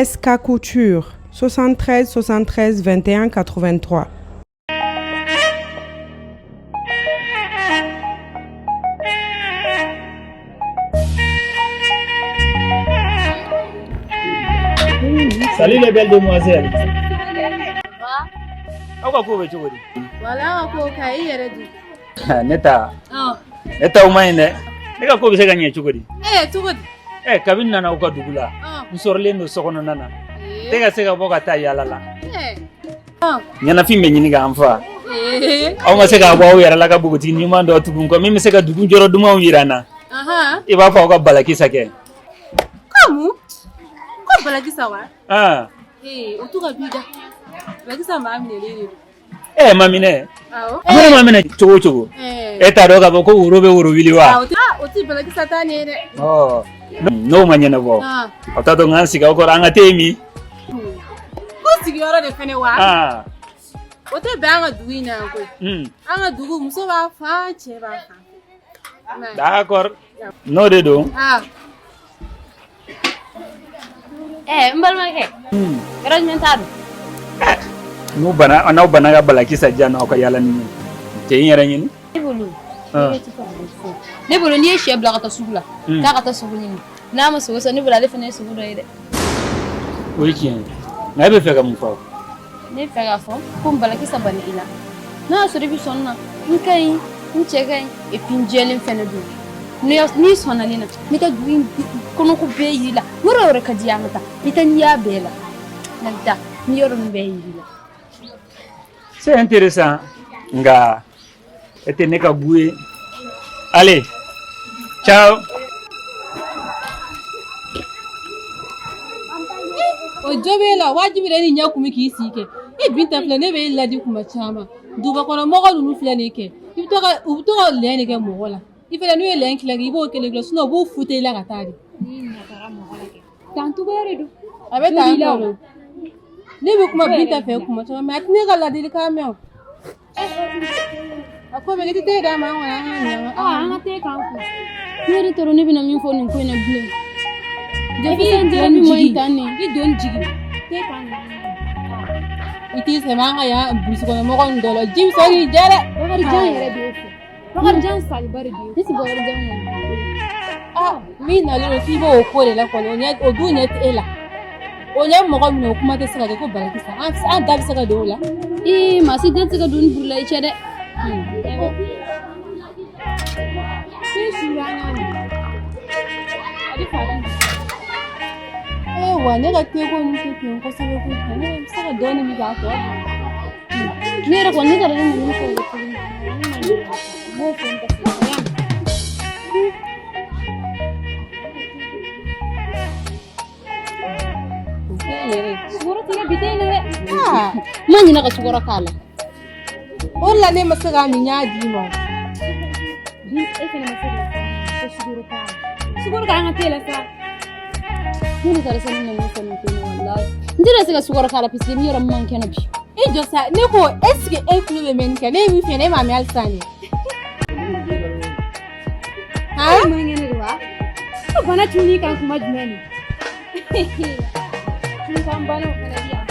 SK Couture, 73 73 21 83. Salut les belles demoiselles. Aw ka ko bɛ cogo di? Wala an ka ko ka i yɛrɛ di. Ne ta. Ne ta o man ɲi dɛ. Ne ka ko bɛ se ka ɲɛ cogo di? Ee cogo di? Ɛ kabini n nana aw ka dugu la, n sɔrɔlen don sokɔnɔna na. Tɛ ka se ka bɔ ka taa yaala la. Ɲɛnafin bɛ ɲini k'an fa. Aw ma se k'a bɔ aw yɛrɛ la ka npogotigi ɲuman dɔ tugun kɔ min bɛ se ka dugu jɔrɔ dumanw jira n na. I b'a fɔ aw ka balakisa kɛ. Ko mun? Ko balakisa wa? Ee o to ka b'i da. Balakisa maa minɛlen de don. Ɛ ma minɛ. A mana ma minɛ cogo o cogo. E t'a dɔn k'a fɔ ko woro bɛ woro wuli wa? O tɛ balakisa ta nin ye dɛ. N'o ma ɲɛnabɔ, aw t'a dɔn k'an sigi aw kɔrɔ an ka te min. Ko sigiyɔrɔ de fɛnɛ wa? O tɛ bɛn an ka dugu in na yan koyi. An ka dugu muso b'a fan cɛ b'a fan. D'accord. N'o de don. N balimakɛ. Yɔrɔ jumɛn ta don? N'u banna n'aw banna ka balakisa di yan aw ka yaala ni ye. Tɛ n yɛrɛ ɲini. Ne bolo. Ne bolo n'i ye sɛ bila ka taa sugu la, k'a ka taa sogo ɲini. N'a ma sogo sɔrɔ ne bolo ale fana ye sogo dɔ ye dɛ. O ye tiɲɛ ye. Nka e bɛ fɛ ka mun fɔ? Ne bɛ fɛ k'a fɔ ko balakisa banna i la. N'a y'a sɔrɔ i bɛ sɔn ne na, n ka ɲi, n cɛ ka ɲi, et puis n jɛlen fɛnɛ don. N'i sɔnna ne na, n bɛ taa dugu in kɔnɔko bɛɛ yir'i la. Yɔrɔ o yɔrɔ ka di an ka taa, n bɛ taa n'i y'a bɛɛ la. N bɛ taa n bɛ yɔrɔ ninnu bɛɛ yir'i la. C'est intéressant. Nka e tɛ ne ka goût ye. Allez, ciao. O jo b'e la wajibi de ni ɲɛ kun k'i sigi kɛ i Binta filɛ ne bɛ e ladi kuma caman dugubakɔnɔ mɔgɔ ninnu filɛ nin kɛ i bɛ to ka u bɛ to ka lɛn de kɛ mɔgɔ la i fɛnɛ n'u ye lɛn k'i la i b'o kelen kɛ sinon u b'u fute i la ka taa de. Tan cogoya de don. A bɛ tan tɔ ne bɛ kuma Binta fɛ kuma caman mais a tɛ ne ka ladilikan mɛn o. A ko bɛ i tɛ te d'a ma an kɔni an ka ɲɛ. An ka te k'an kun. Ne yɛrɛ t'a dɔn ne bɛna min fɔ nin ko in na bilen. Jɛfɛn jɛra min man ɲi tan nin. I don jigin. Te k'an kun. I t'i sɛmɛ an ka yan burusi kɔnɔ mɔgɔ ninnu dɔ la ji bɛ sɔrɔ k'i jɛ dɛ. Bakarijan yɛrɛ de y'o fɔ. Bakarijan saliba de b'o. Ne tɛ Bakarijan kɔni. Min nalen don k'i b'o ko de la kɔni o ɲɛ o dun ɲɛ tɛ e la. O ɲɛ mɔgɔ min na o kuma tɛ se ka kɛ ko balakisa an da bɛ se ka don o la. Ee maa si da tɛ se ka don ni burula i cɛ dɛ. Ee wa ne ka teko ninnu tɛ ten kosɛbɛ koyi ne bɛ se ka dɔɔnin min k'a tɔ. Ne yɛrɛ kɔni ne taara ne ninnu fɔ o la tuguni. N b'o fɔ n tɛ se. Sukaro tɛ bi den dɛ. N ma ɲinɛ ka sukaro k'a la. O de la ne ma se k'a min n y'a d'i ma. E fana ma se k'a fɔ ko sukaro t'a la. Sukaro k'an ka te la sa. Ne de taara sani na min fɔ nin ko in na walahi. N tɛna se ka sukaro k'a la parce que n yɛrɛ man kɛnɛ bi. E jɔ sa ne ko est ce que e tulo bɛ mɛnni kɛ ne ye min f'i ɲɛna e m'a mɛn halisa nin. E man kɛnɛ de wa? Ko bana cunn'i kan kuma jumɛn ni? Cunkan banaw fana bɛ yan.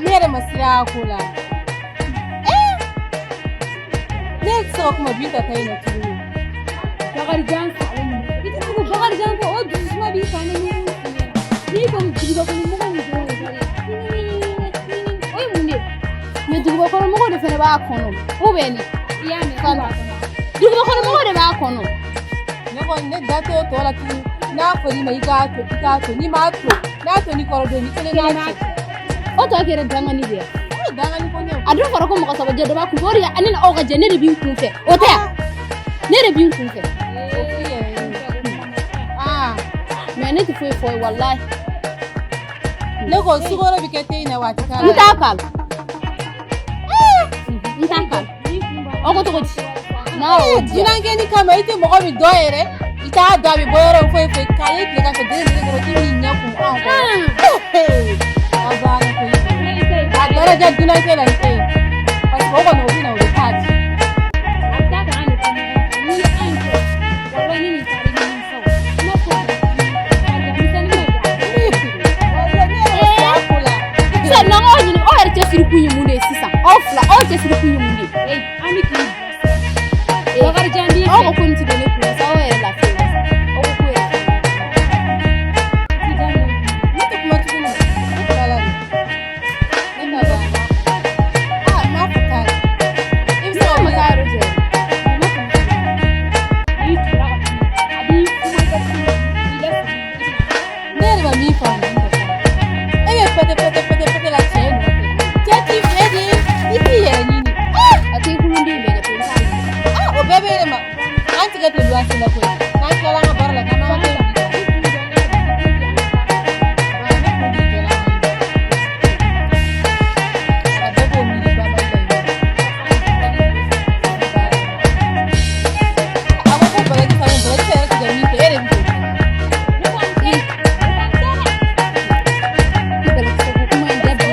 Ne yɛrɛ ma siran a ko la. Ne tɛ se ka kuma Binta ta in na tuguni. Bakarijan salen don. I tɛ tugu Bakarijan kɔ o dususuma b'i kan ne ni n'i kɔni duguba kɔnɔ mɔgɔw ni dɔrɔn de o ye mun de ye? Mais duguba kɔnɔ mɔgɔw de fana b'a kɔnɔ ou bien ne i y'a mɛn k'a b'a kɔnɔ duguba kɔnɔ mɔgɔw de b'a kɔnɔ. Ne kɔni ne da t'o tɔ la tuguni n'a fɔr'i ma i k'a to i k'a to n'i m'a to n'a to n'i kɔrɔ don i kelen k'a to. O tɔ kɛra dangani de ye. Dangani ko ne. A dun fɔra ko mɔgɔ saba jɛ dɔ b'a kun fɛ o de ye ne ni aw ka jɛ ne de b'i kun fɛ o tɛ yan ne de b'i kun fɛ. Mais ne tɛ foyi fɔ ye walahi. Ne ko sukaro bɛ kɛ te in na wa a tɛ k'a la. N t'a k'a la. N t'a k'a la. Aw ko cogo di? N'a y'o diya. Dunankɛni kama i tɛ mɔgɔ min dɔn yɛrɛ i t'a dɔn a bɛ bɔ yɔrɔ min foyi foyi k'a ye tilegan fɛ den bɛ dɔrɔn k'i b'i ɲɛ kun anw kɔrɔ. A banna koyi. A daraja dunankɛ la ni e ye. Parce que o kɔni o bɛ na o bɛ taa di.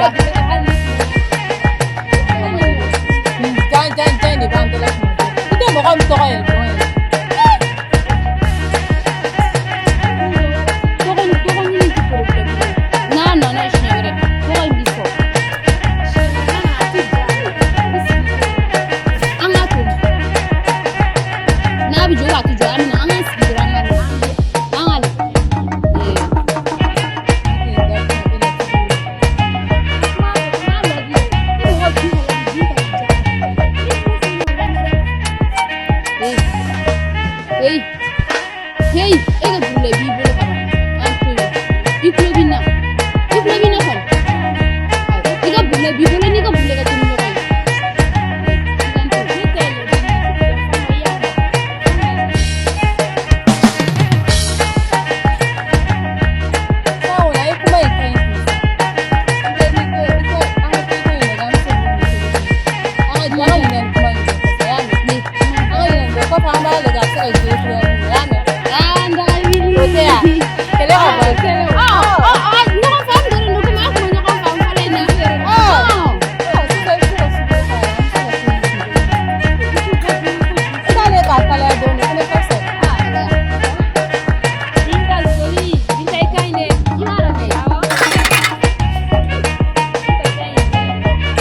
la. Jan jan jan de b'an dala kuma bɛɛ. I tɛ mɔgɔ min tɔgɔ yɛrɛ dɔn yɛrɛ. Tɔgɔ ɲini tɛ problème ye. N'a nana siɲɛ wɛrɛ, tɔgɔ in b'i sɔrɔ. Siɲɛ filanan a t'i bila. An k'a to yen. N'a bɛ jɔ a tɛ jɔ, an bɛ na an k'an sigi dɔrɔn an ka na. An ka na. Hey, hey, e ka juru la i b'i bolo ka ban. An to yen. I tulo bɛ n na. I tulo bɛ n na kɔni. I ka burula b'i bolo n'i ka burula ka teli ɲɔgɔn ye. I ka n to yen. Ne tɛ yɛlɛ. Sa o la i kuma in ka ɲi ten sa. I tɛ i tɛ i tɛ an ka ko in lajɛ an bɛ se k'o cogo di. An ka an ka ɲinɛ nin kuma in kɔ paseke a y'a mɛn. An ka ɲinɛ nin kɔ kɔfɛ an b'a lajɛ a bɛ se ka jouer cogoya min na i y'a mɛn. Aa n dagalen. O tɛ yan. Kɛlɛ ka ban. Ɲɔgɔn faamu dɔrɔn de komi an kun bɛ ɲɔgɔn faamu fɔlɔ in na. Sisan i bɛ se ka sukaro k'a la an bɛ se ka ko in I t'ale k'a kalaya dɔɔnin o fana ka fisa. Binta Zoli, Binta i ka ɲi dɛ. I b'a dɔn dɛ. Awɔ. Binta ka ɲi dɛ. Binta.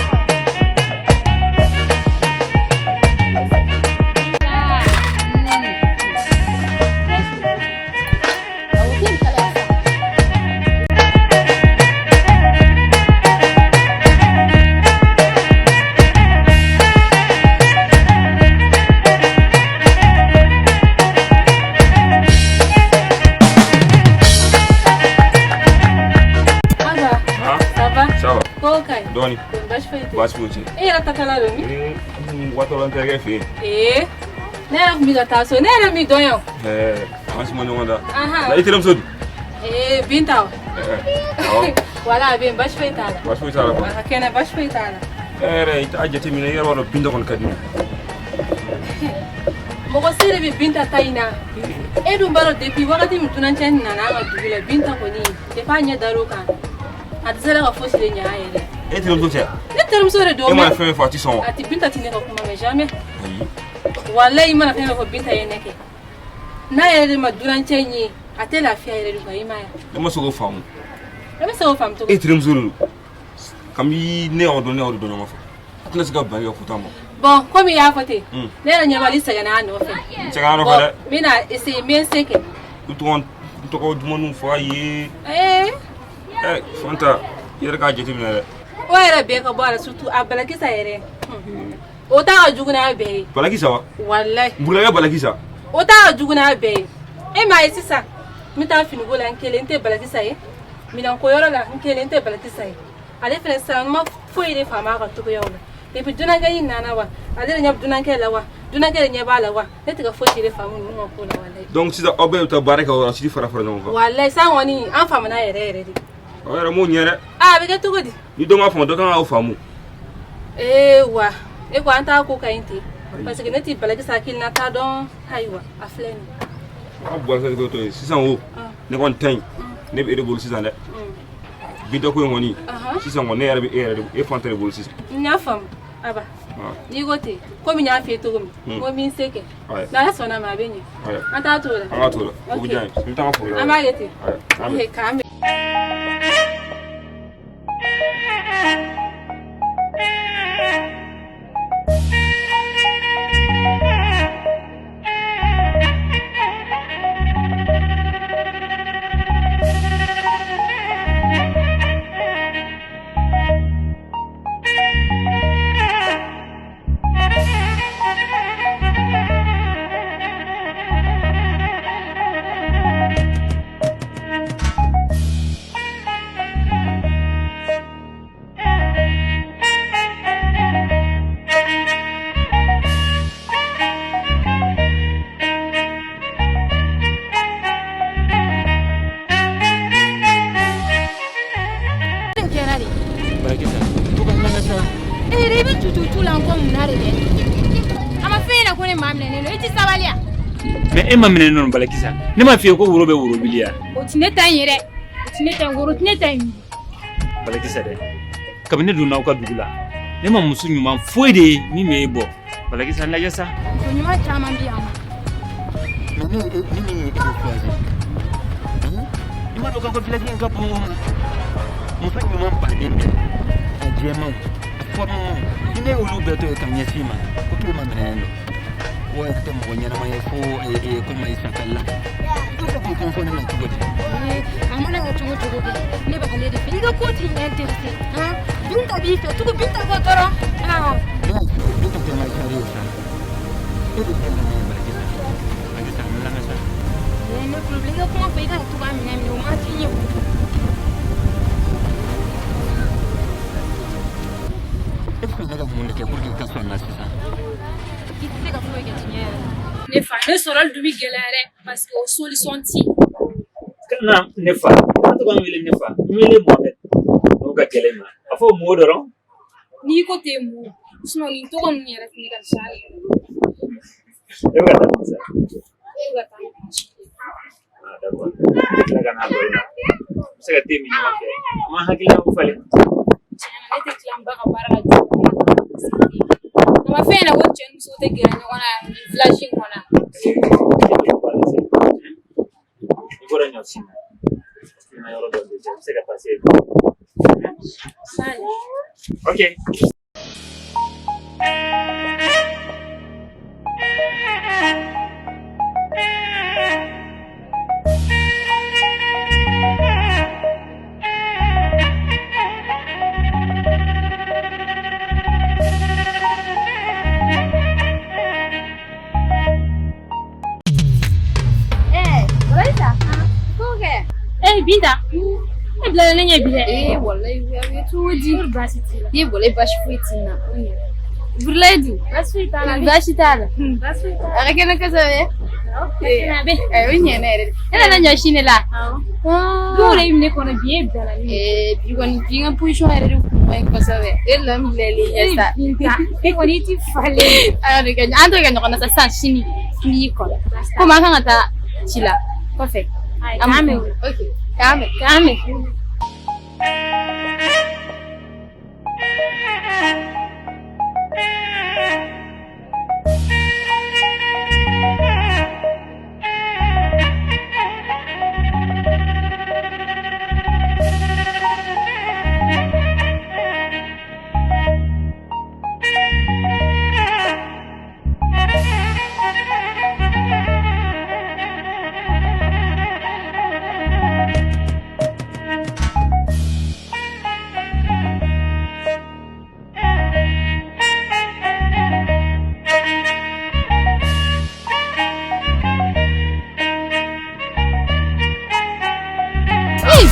Awɔ, k'e bɛ kalaya sa. Aba, Han? ça va? Ça va. Ko ka ɲi. Dɔɔni. Baasi foyi tɛ. Baasi foyi tɛ. E yɛrɛ tatɔla don min? N watɔ la n terikɛ fɛ yen. Ee, ne yɛrɛ tun bɛ ka taa so, ne yɛrɛ m'i dɔn yan. Ɛɛ, an si ma ɲɔgɔn da. Ahan. Nka i terimuso dun? Ee, Binta o. Ɛɛ, awɔ. Wala a bɛ yen, baasi foyi t'a la. Baasi foyi t'a la kɔni. A ka kɛnɛ, baasi foyi t'a la. E yɛrɛ i t'a jateminɛ, i yɛrɛ b'a dɔn Binta kɔni ka di ne ye. Mɔgɔ si de bɛ Binta ta in na. E dun b'a dɔn depuis wagati min dunancɛ nana an ka dugu la, Binta kɔni depuis a ɲɛ dar'o kan, a dɛsɛra ka fosi de ɲɛ a yɛrɛ ye. E terimuso tɛ? Ne terimuso de don. E mana fɛn fɛn fɔ a ti sɔn wa? A ti Binta ti ne ka kuma mɛn jamais. Ayi. Walayi i mana fɛn fɛn fɔ Binta ye ne kɛ. N'a yɛrɛ de ma dunancɛ in ye, a tɛ lafiya yɛrɛ de quoi, i m'a ye. Ne ma se k'o faamu. E bɛ se k'o faamu cogo E di? terimuso de don. Kabi ne y'aw dɔn, ne y'aw de dɔn ɲɔgɔn fɛ. A tɛna se ka ban i ka fɔta ma. Bon, komi i y'a fɔ ten, Mm. ne yɛrɛ ɲɛ b'a la i sɛgɛnna a nɔfɛ. N sɛgɛnna a nɔfɛ Bon, dɛ. n bɛna essayer, n bɛ n se kɛ. N tɔgɔ n tɔgɔ dumanniw fɔ a ye. Ee, Ɛ, Fanta, i yɛrɛ k'a jateminɛ dɛ. o yɛrɛ bɛɛ ka bɔ a la surtout a balakisa yɛrɛ. O ta ka jugu n'a bɛɛ ye. Balakisa wa? Walayi. N burukɛ Balakisa. O ta ka jugu n'a bɛɛ ye. E m'a ye sisan, n bɛ taa finiko la n kelen n tɛ balakisa ye. Minɛnko yɔrɔ la n kelen n tɛ balakisa ye. Ale fɛnɛ sisan n ma foyi de faamu a ka cogoyaw la. Depuis dunankɛ in nana wa, ale de ɲɛ bɛ dunankɛ la wa, dunankɛ de ɲɛ b'a la wa, ne tɛ ka fosi de faamu ninnu ka ko la walayi. Donc sisan aw bɛɛ bɛ taa baara kɛ o yɔrɔ si fara fara ɲɔgɔn kan. Walayi san kɔni an faamuna yɛrɛ yɛrɛ de. Aw yɛrɛ m'o ɲɛ dɛ. Aa a bɛ kɛ cogo di? Ni dɔ m'a faamu dɔ kan k'aw faamu. Ee wa, e ko an t'a ko ka ɲi ten. Parce que ne tɛ balakisa hakilina t'a dɔn. Ayiwa a filɛ nin ye. Aw bɔra sɛ to yen sisan o. Ne kɔni ta ɲi. Ne bɛ e de bolo sisan dɛ. Binta ko in kɔni. Sisan kɔni ne yɛrɛ bɛ e yɛrɛ de e Fanta de bolo sisan. N y'a faamu Aba. N'i ko ten komi n y'a f'i ye cogo min. N ko n bɛ n se kɛ. N'Ala sɔnna ma a bɛ ɲɛ. An t'a to o la. An k'a to o la. O bɛ diya n ye. N bɛ taa n ka foro la. An b'a kɛ ten. K'an bɛn. Ok, k'an bɛn. Balakisa, to ka lamɛn sa. E yɛrɛ i bɛ tutu la n kɔ mun na de dɛ? A ma f'e ɲɛna ko ne maa minɛnen don, i ti sabali wa? Mais e ma minɛ nɔ Balakisa. Ne m'a f'i ye ko woro bɛ woro bili ya. O ti ne ta in ye dɛ. O ti ne ta in, woro ti ne ta in. Balakisa dɛ. Kabini ne donna aw ka dugu la, ne ma muso ɲuman foyi de ye min bɛ e bɔ. Balakisa lajɛ sa. Muso ɲuman caman bɛ yan. Mais ne ne min ye e de choisi. I m'a dɔn k'aw ka village in ka bon, muso ɲuman baden bɛ, a jɛmanw, a fɔrɔmanw, ni ne y'olu bɛɛ to yen ka ɲɛsin i ma, ko t'u ma minɛnen don. O yɛrɛ tɛ mɔgɔ ɲɛnama ye fo comment il s'appelle là. I bɛ se k'o fɔ ne ma cogo di? A mana kɛ cogo cogo kɛ, ne bɛ ale de fɛ. I ka ko t'i intéressé. Binta b'i fɛ, tugu Binta kɔ dɔrɔn. Binta tɛ n ka cari ye sa. E de bɛ na ne ye Balakisa. Balakisa, n lamɛn sa. Ne kulo i ka kuma fɔ, i kana to k'a minɛ minɛ, o ma t'i ɲɛ. E bɛ fɛ ne ka mun de kɛ pour que i ka sɔn na sisan? I tɛ se ka foyi kɛ tiɲɛ yɛrɛ la. Ne fa, ne sɔrɔli dun bɛ gɛlɛya dɛ, parce que o solution ti. Kana ne fa, kana to ka n wele ne fa, n wele Mohamed. N'o ka gɛlɛn ma, a fɔ mo dɔrɔn. N'i ko ten mo, sinon nin tɔgɔ ninnu yɛrɛ tɛ ne ka genre yɛrɛ. E bɛ ka taa min sa? E bɛ ka taa ni Ah, d'accord. Ne bɛ tila ka n'a dɔn i la. N bɛ se ka te min ɲɔgɔn fɛ. An b'an hakilinaw falen. Tiɲɛ na, ne tɛ tila n ba ka baara la joona. A ma fɛn ɲɛna ko cɛ ni muso tɛ gɛrɛ ɲɔgɔn na nin village in kɔnɔ. I bɔra ɲɔ sin na. I ma yɔrɔ dɔ de cɛ, i bɛ se ka passer. Ok. Binta, e bilala ne ɲɛ bi dɛ. Eh, wallahi, a bɛ cogo di? Baasi t'i la. Ni wallahi baasi foyi t'i na. Burulayi dun? Baasi foyi t'a la. Baasi t'a la. Baasi foyi t'a la. A ka kɛnɛ kosɛbɛ. A bɛ. O ɲɛna yɛrɛ de. E nana ɲɔ si ne la. Awɔ. Don o de ye ne kɔnɔ bi e bilala ne ɲɛ. Eh, bi kɔni bi n ka position yɛrɛ de kun man ɲi kosɛbɛ. E de la n bilalen ɲɛ sa. Binta, e kɔni i ti falen. Ayiwa de kɛ, an t'o kɛ ɲɔgɔn na sa sisan sini. N b'i kɔnɔ. Komi an kan ka taa ci la kɔfɛ. Ayi, k'an mɛn o la. Ok, k'an mɛn. K'an mɛn.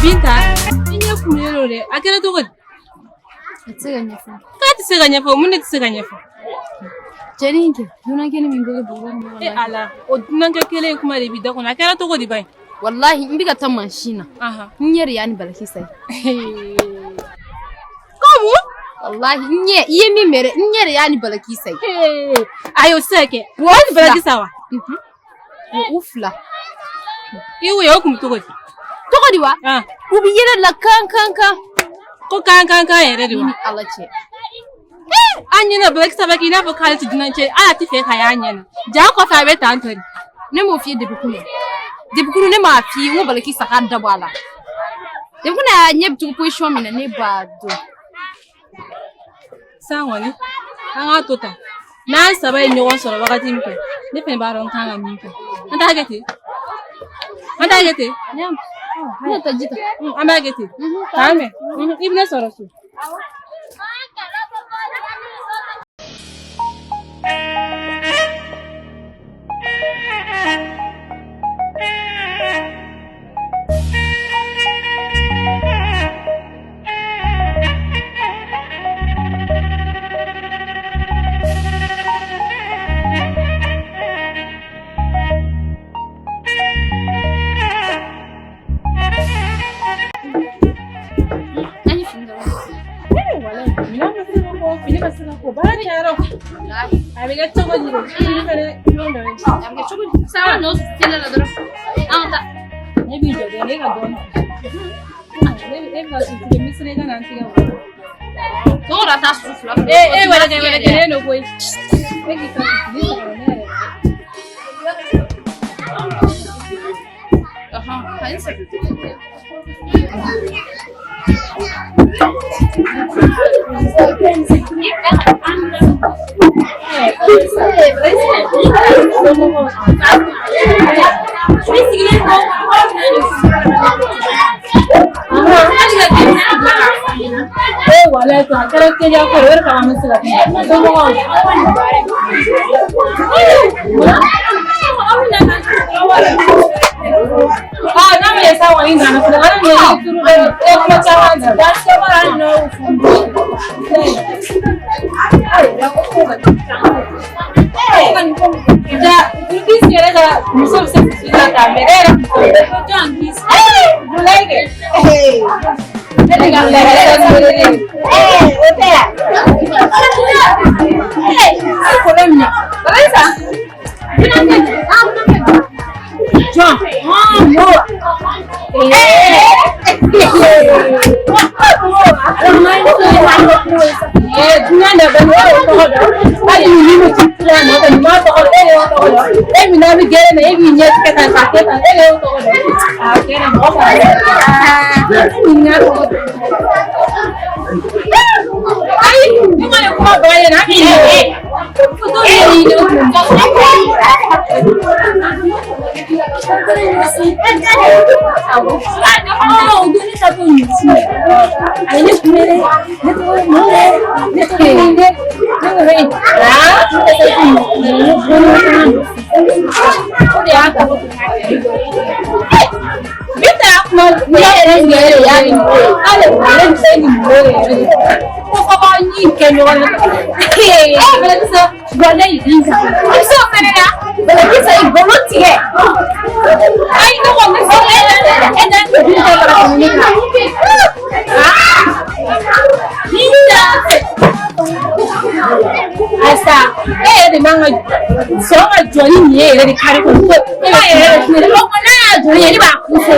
Binta, i ɲɛ kumunen don dɛ. A kɛra cogo di? A tɛ se ka ɲɛfɔ. K'a tɛ se ka ɲɛfɔ, mun de tɛ se ka ɲɛfɔ? Cɛnin kɛ, dunankɛ ni min bɛ dugu kɔnɔ. E Ala, o dunankɛ kelen kuma de b'i da kɔnɔ. A kɛra cogo di ba ye? Wallahi, n bɛ ka taa mansin na. N ɲɛ de y'a ni Balakisa ye. Ko mun? Wallahi, n ɲɛ, i ye min mɛn dɛ, n ɲɛ de y'a ni Balakisa ye. Ayi, o tɛ se ka kɛ. O ni Balakisa wa? U fila. I wo, o kun bɛ cogo di? Cogo di wa? U bɛ yɛlɛ la kan kan kan. Ko kan kan kan yɛrɛ de wa? Ni Ala cɛ. An ɲɛna Balakisa bɛ k'i n'a fɔ k'ale tɛ dunankɛ ye, hali a tɛ fɛ ka y'a ɲɛna. Ja kɔfɛ a bɛ tan tɔ de. Ne m'o f'i ye depuis kunun. Depuis kunun ne m'a f'i ye n ko Balakisa k'a dabɔ a la. Depuis kunun a ɲɛ bɛ tugu position min na ne b'a dɔn. San kɔni, an k'a to tan. N'an saba ye ɲɔgɔn sɔrɔ wagati min kɛ, ne fɛnɛ b'a dɔn n kan ka min kɛ. An t'a kɛ ten. An t'a kɛ ten. Ne taa ji ta. An b'a kɛ ten. K'an mɛn. I bɛ ne sɔrɔ so. A bɛ kɛ cogo di? A bɛ kɛ cogo di? Sawa nɔ tɛnɛ la dɔrɔn. An ka taa. Ne b'i jɔ dɔrɔn, ne ka dɔɔnin. Ne bɛ ka suturu, n bɛ siran i ka na n tigɛ wɔ. Don o don a t'a susu fila fila. Ee e wɛrɛkɛ wɛrɛkɛlen don koyi. E k'i ta ni sɔgɔma ne yɛrɛ. Ɔhɔn, ka n sigi. Ee walayi a kɛra teliya ko ye o de kama an bɛ se ka kuma. Somɔgɔw. Ah, n'a ma ɲɛ sa kɔni nana fana an bɛ ɲɛ turu dɛ. E kuma caman na. Ja, Turkisi yɛrɛ ka muso bɛ se muso la k'a mɛ ne yɛrɛ muso. Jɔn kisi. Walayi kɛ. Ne de ka lɛrɛ yɛrɛ de. O tɛ yan. Kɔlɔn minɛ. Balisa. Jɔn. Mɔgɔ. Dunan da bɛ o tɔgɔ dɔn. Hali ni min bɛ ci la nɔfɛ nin m'a tɔgɔ dɔn e de y'o tɔgɔ dɔn. E min n'a bɛ gɛrɛ na e b'i ɲɛ tigɛ tan k'a kɛ tan e de y'o tɔgɔ dɔn. A kɛra mɔgɔ fara nin y'a tɔgɔ dɔn. Ayi, ne ma nin kuma bɔ a ɲɛna an b'i ɲɛ. Ko dɔw yɛrɛ y'i denw kun. Ayisa e yɛrɛ de man ka sɔn ka jɔ ni nin ye yɛrɛ de kari kɔnɔ ko e b'a yɛrɛ de tugu o ko n'a y'a jɔ ni ye ne b'a kun fɔ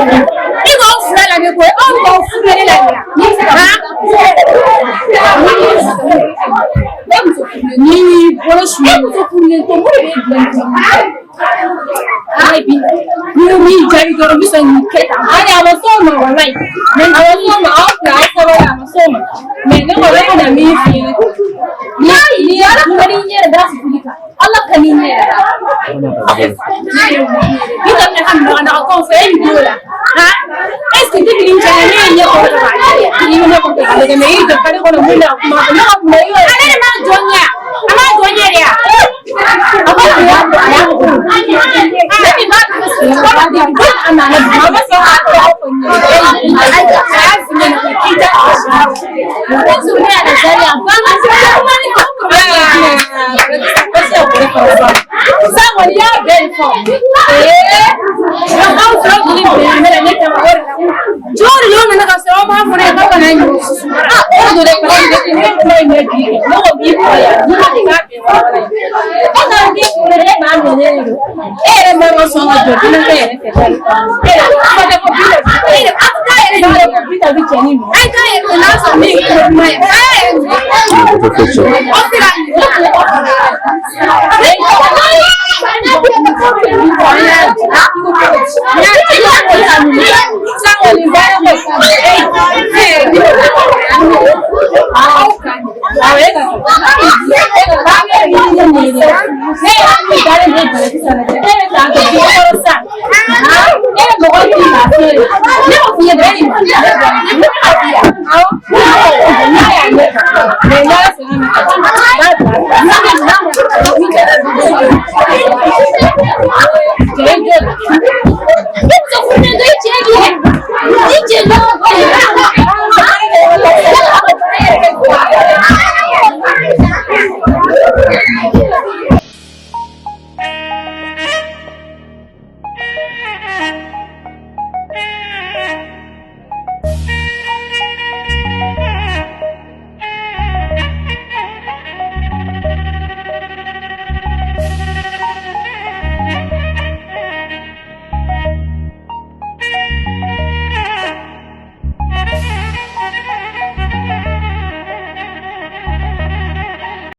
e k'aw fila lamɛn ko aw b'aw furu ne la ni bɛ se ka ne muso furulen ni bolo su ne muso furulen tɛ mun de b'e bila nin kɔnɔ ayi bi ni ko min jaabi dɔrɔn n bɛ sɔn k'i kɛ tan ayi a ma s'o ma walayi a ma s'o ma aw fila aw sabali a ma s'o ma mɛ ne kɔni bɛna min f'i ɲɛna ni ala ka n'i ɲɛ da fili kan ala ka n'i ɲɛ da bi ka minɛ ka mɔgɔ naga kɔn fɛ e b'i bolo la ha est ce que depuis ni cɛ ne ye ɲɛ kɔrɔ ka i bɛ ne kɔfɛ ka lajɛ mɛ i jɔ kare kɔnɔ mun na kuma ne ka kuma i ale de m'a jɔ ɲɛ a m'a jɔ ɲɛ de ya a ko a y'a a y'a ko ne bi ma a nana a ma sɔn k'a tɔgɔ fɔ n ye a y'a fi ɲɛna k'i da Sango y'a bɛɛ fɔ aw fila kɔni bɛn ne kama o de la jɔn de nana ka sɔrɔ aw b'a fɔ ne ye k'aw kana ɲɛ ah o de don dɛ ne kuma in bɛ bi kɛ ne ko b'i kɔrɔ yan ne ma k'a bɛn wala e ka k'i kunkolo e b'a minɛ ne de don e yɛrɛ man ka sɔn ka jɔ dunankɛ yɛrɛ fɛ e yɛrɛ kuma tɛ ko bi ta e yɛrɛ a t'a yɛrɛ dɔn ko bi ta bi cɛnin don a t'a yɛrɛ n'a sɔrɔ min ye kuma ye a yɛrɛ aw sera